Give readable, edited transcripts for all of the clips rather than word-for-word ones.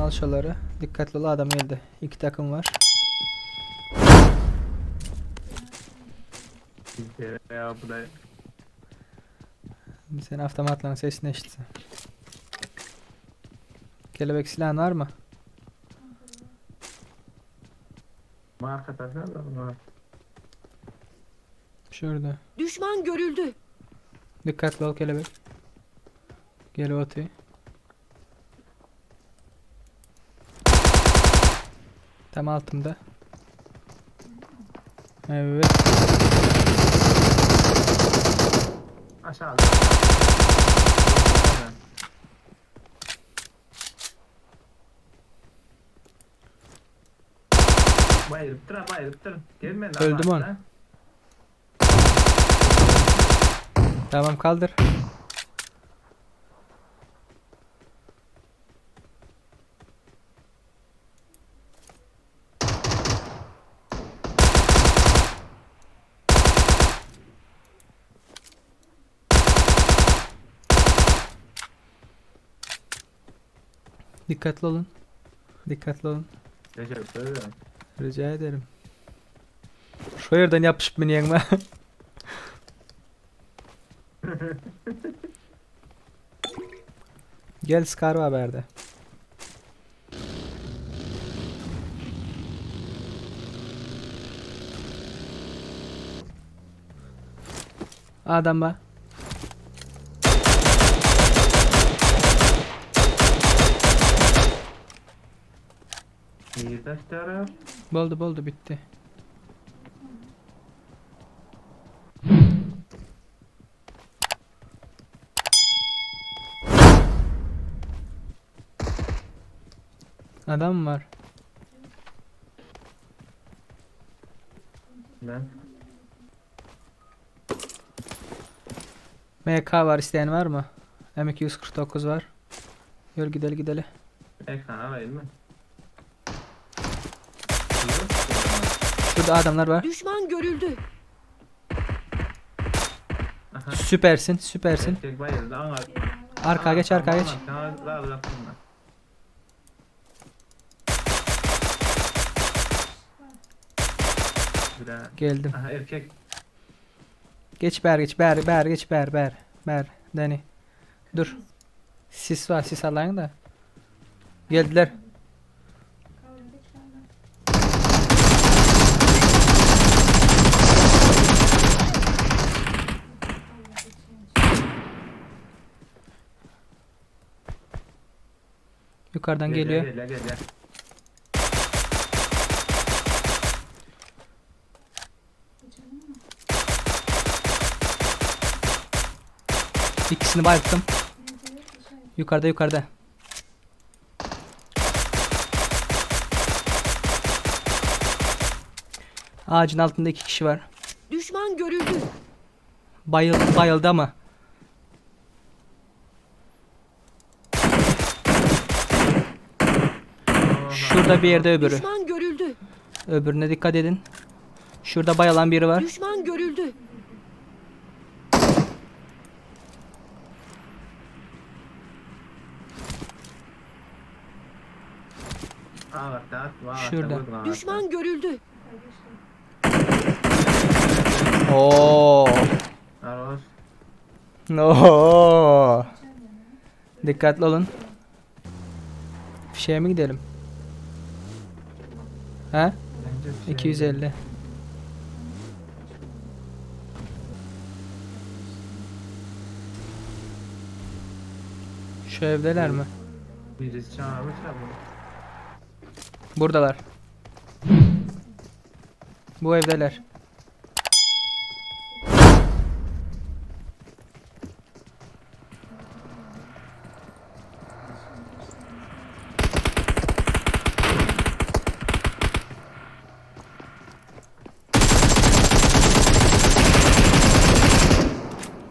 Al şolary. Dikkatli ol adam geldi. İki takım var. Ya bu da Sen avtomatlaryň sesini eşitsin. Kelebek silahın var mı? Marka taşlar var. Şurada. Düşman görüldü. Dikkatli ol kelebek. Gel otu. Tam altımda. Evet. Aşağıda. Bayılıp dur, bayılıp dur. Gelme lan. Öldüm onu. lan. Tamam kaldır. Dikkatli olun. Dikkatli olun. Teşekkür ederim. Rica ederim. Şu yerden yapışıp bineyim ben. Gel Scar var berde. Adam var. İyi taşları. Boldu boldu bitti. Adam var. Ben. MK var isteyen var mı? M249 var. Yürü gidelim gidelim. Ekran alayım mı? Şurada adamlar var. Düşman görüldü. Aha. Süpersin süpersin. Erkek bayıldı. Ana. Arka geç arka geç. Ana, bıraktım ben. Bir daha. Geldim. Aha erkek. Geç ber geç ber ber geç ber ber ber Dani. Dur. Sis var sis alayım da. Geldiler. Yukarıdan geliyor. Gel gel gel. İkisini bayılttım. Yukarıda yukarıda. Ağacın altında iki kişi var. Düşman görüldü. Bayıldı, bayıldı ama. Şurada bir yerde öbürü. Düşman görüldü. Öbürüne dikkat edin. Şurada bayılan biri var. Düşman görüldü. Ağaçta, ağaçta, Şurada. vurdum ağaçta. Düşman görüldü. Oo. Aros. No. Dikkatli olun. Fişeğe mi gidelim? Ha? Bence bir şey 250. Şu evdeler mi? Birisi çağırmış ya bunu. Buradalar. Bu evdeler.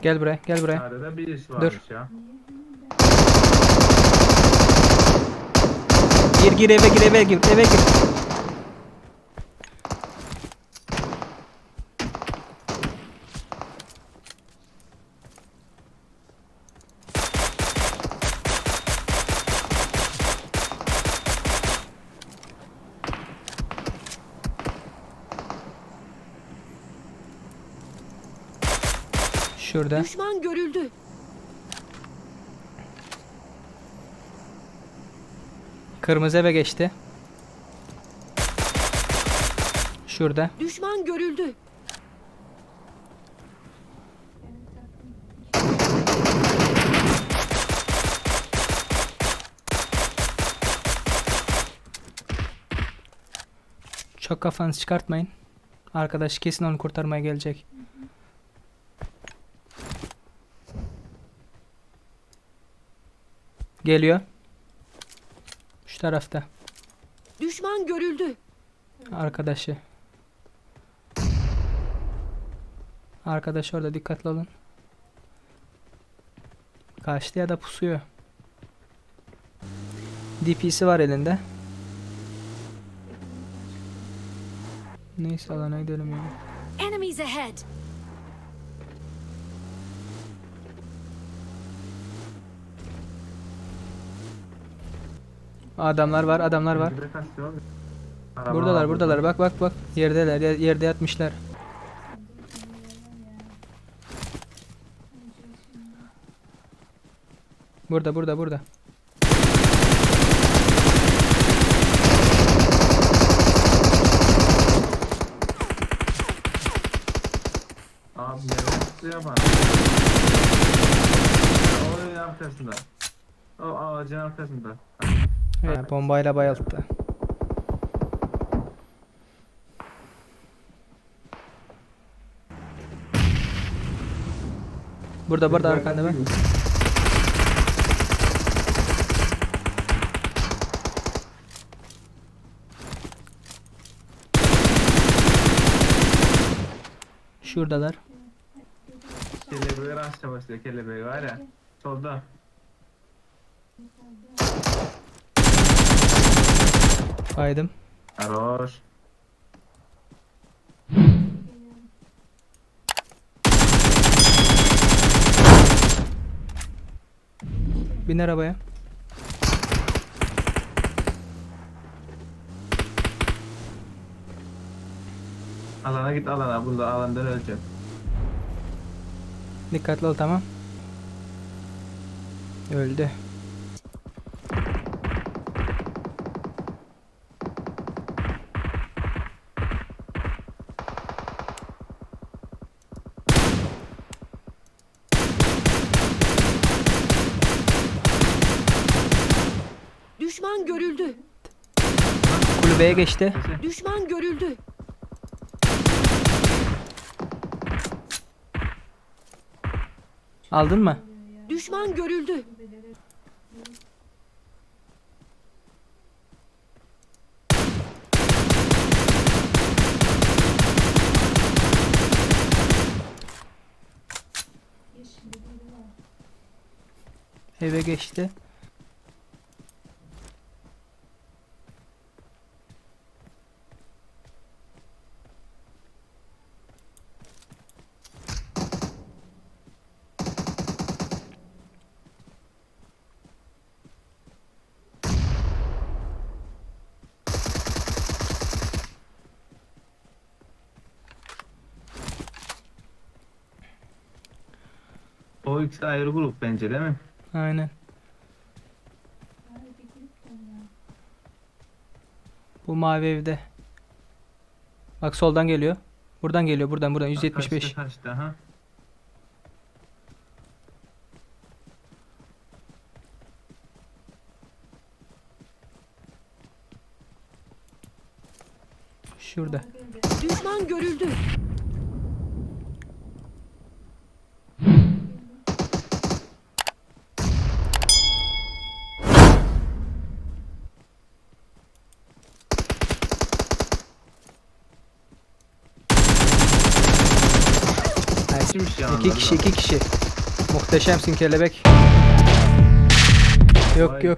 Gel buraya, gel buraya. Çağrıda birisi varmış ya. Gir gir eve gir eve gir eve gir. Şurada. Düşman görüldü. Kırmızı eve geçti. Şurada. Düşman görüldü. Çok kafanızı çıkartmayın. Arkadaş kesin onu kurtarmaya gelecek. Geliyor. Şu tarafta. Düşman görüldü. Arkadaşı. Arkadaş orada dikkatli olun. Kaçtı ya da pusuyor. DP'si var elinde. Neyse alana gidelim ya. Enemies ahead. Adamlar var, adamlar var. Bizi kastıyor abi. Araba Buradalar, var buradalar. Bak bak bak. Yerdeler, yerde yatmışlar. Burada, burada, burada. Abi nereye tutuyor bana? O evin arkasında. O ağacın arkasında. Evet, bombayla bayılttı. Burada burada arkanda bak. Şuradalar. Kelebeği rastla basıyor kelebeği var ya. Solda. Baydım. Aroş. Bin arabaya. Alana git alana. Bunda alandan öleceğim. Dikkatli ol tamam. Öldü. Düşman görüldü. Kulübeye geçti. Sesi. Düşman görüldü. Aldın mı? Düşman görüldü. Eve geçti. O ikisi ayrı grup bence değil mi? Aynen. Bu mavi evde. Bak soldan geliyor. Buradan geliyor. Buradan buradan 175. Kaçtı kaçtı ha. Şurada. Düşman görüldü. Kimmiş ya? İki kişi, iki kişi. Muhteşemsin kelebek. Yok Vay. yok.